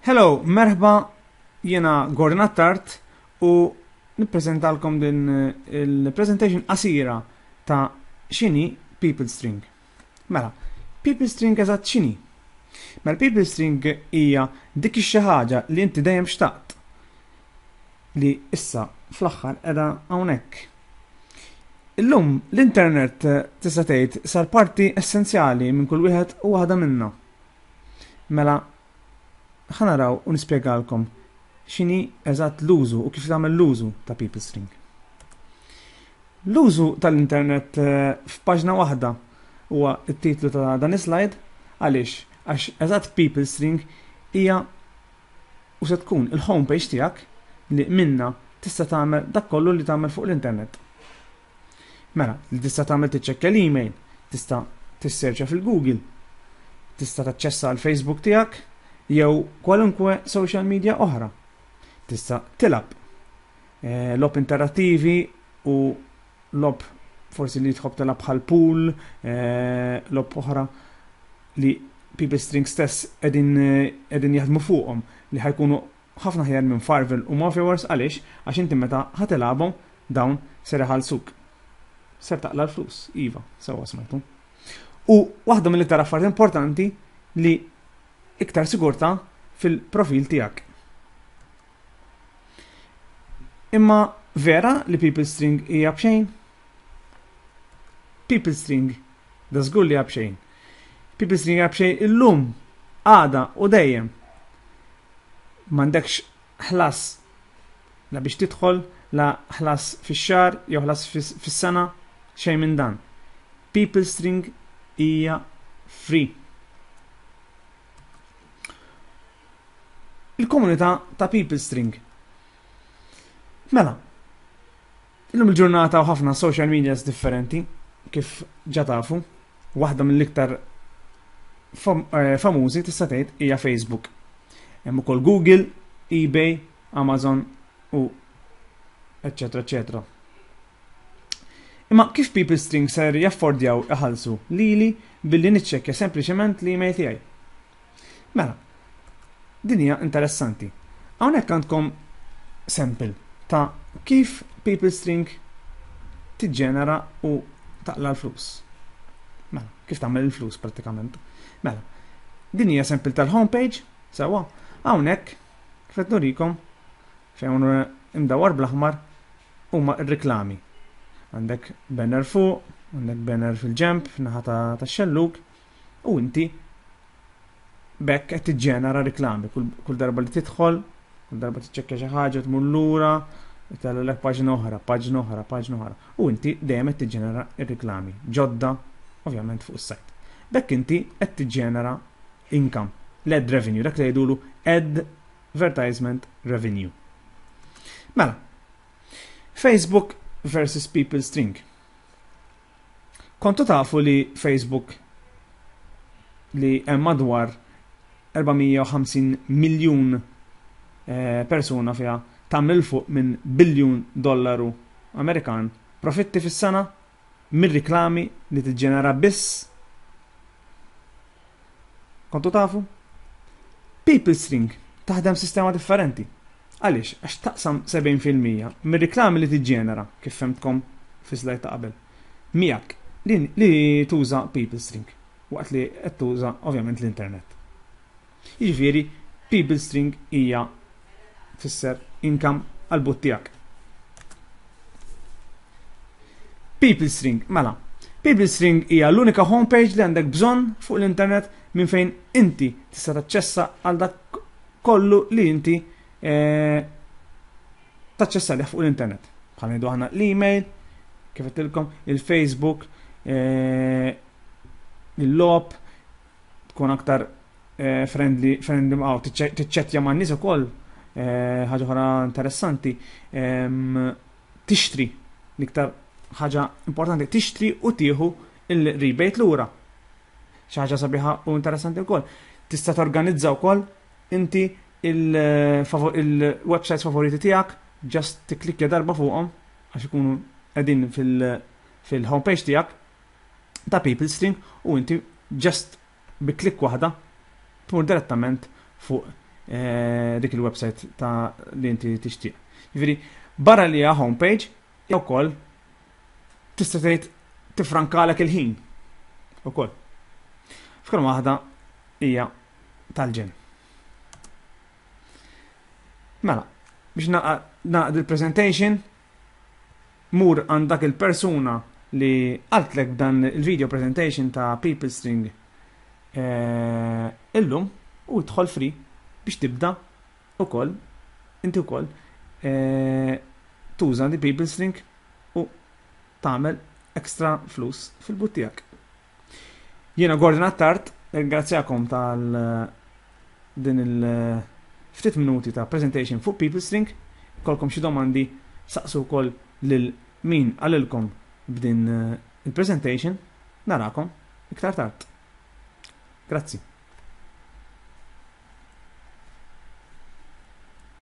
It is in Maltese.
Hello, merħba, jiena Gordon Attard u nippreżentalkom din il-presentation qasira ta' x'inhi People String. Mela, People String eżatt x'inhi? Mela People String hija dik ix-xi ħaġa li inti dejjem xtaqt li issa fl-aħħar qiegħda hawnhekk. Illum l-internet tista' tgħid sar parti essenzjali minn kull wieħed u waħda minna. Mela, ħa naraw u nispjegalkom x'inhi eżatt l-użu u kif tagħmel l-użu ta' PeopleString. L-użu tal-internet eh, f'paġna waħda huwa t-titlu ta' dan is-slide għaliex għax eżatt PeopleString hija u se tkun il-homepage tiegħek li minna tista' tagħmel dak kollu li tagħmel fuq l-internet. Mela, li tista' tagħmel tiċċekkja l-email, tista' tisserċja fil-Google, tista' taċċessa l-Facebook tiegħek jew kwalunkwe social media oħra. Tista' tilgħab eh, logħob interattivi u logħob forsi li tħobb tilgħab bħal pool, eh, logħob oħra li People String stess qegħdin eh, qegħdin jaħdmu fuqhom li ħajkunu ħafna aħjar minn Farvel u Mafia Wars għaliex għax inti meta ħa tilgħabhom dawn ser iħallsuk. Ser taqla' l-flus, iva, sewwa smajtu. U waħda mill-iktar affarijiet importanti li iktar sigurtà fil-profil tiegħek. Imma vera li People String hija b'xejn? People String da żgur li hija b'xejn. People String hija b'xejn illum, għada u dejjem. M'għandekx ħlas la biex tidħol, la ħlas fix-xahar jew ħlas fis-sena, xejn minn dan. People String hija free. Il-komunità ta' People String. Mela, illum il-ġurnata u ħafna social medias differenti, kif ġa tafu, waħda mill-iktar eh, famużi tista' tgħid hija Facebook. Hemm ukoll Google, eBay, Amazon u eċetera eċetera. Imma kif People String ser jaffordjaw iħallsu lili billi niċċekkja sempliċement l-email tiegħi? Mela, din hija interessanti. Hawnhekk għandkom sample ta' kif People String tiġġenera u taqla l-flus. Mela, kif tagħmel il-flus prattikament. Mela, din hija sample tal-homepage, sewwa, hawnhekk kif qed nurikom fejn imdawwar bl-aħmar huma r-riklami. Għandek banner fuq, għandek banner fil-ġemp, naħa ta' xellug, u inti b'hekk qed tiġġenera riklami kull darba li tidħol, kull darba tiċċekkja xi ħaġa tmur lura, itellgħalek paġna oħra, paġna oħra, paġna oħra. U inti dejjem qed tiġġenera r-riklami ġodda ovvjament fuq is-sajt. B'hekk inti qed tiġġenera income, l-ad revenue, dak li jgħidulu advertisement revenue. Mela, Facebook versus People String. Kontu tafu li Facebook li hemm madwar 450 miljun eh, persuna fiha tagħmel fuq minn biljun dollaru Amerikan profitti fis-sena mir-riklami li tiġġenera biss Kontu tafu? People String taħdem sistema differenti. Għaliex? Għax taqsam 70% mir-riklami li tiġġenera, kif fhemtkom fi slide ta' qabel, miegħek li, li tuża People String waqt li qed tuża ovvjament l-internet. Jiġifieri People String hija tfisser income għal but tiegħek. People String, mela. People String hija l-unika homepage li għandek bżonn fuq l-internet minn fejn inti tista' taċċessa għal dak kollu li inti eh, taċċessa lih fuq l-internet. Bħal ngħidu aħna l-email, kif qedtilkom, il-Facebook, eh, il-lob, tkun aktar eh, friendly, friendly għaw, tiċċettja ma' nies ukoll, eh, ħaġa oħra interessanti, ehm, tixtri l-iktar ħaġa importanti, tixtri u tieħu il-rebate lura. Xi ħaġa sabiħa u interessanti wkoll. Tista' torganizza wkoll inti il-websites favoriti tiegħek, just tikklikkja darba fuqhom għax ikunu qegħdin fil-homepage tiegħek ta' People String u inti just bi klikk waħda tmur direttament fuq eh, dik il-website ta' li inti tixtieq. Jiġifieri barra li hija homepage, hija wkoll tista' tgħid tifrankalek il-ħin ukoll. F'kull waħda hija tal-ġen. Mela, biex naqgħad il-presentation, mur għand dak il-persuna li qaltlek b'dan il-video presentation ta' People String eh, illum u idħol free biex tibda ukoll inti wkoll eh, tuża di People String u tagħmel extra flus fil-but tiegħek. Jiena Gordon Attard, ringrazzjakom tal din il-ftit minuti ta' presentation fuq People String. Kolkom xi domandi saqsu wkoll lil min qalilkom b'din il-presentation. Narakom iktar tard. Grazzi.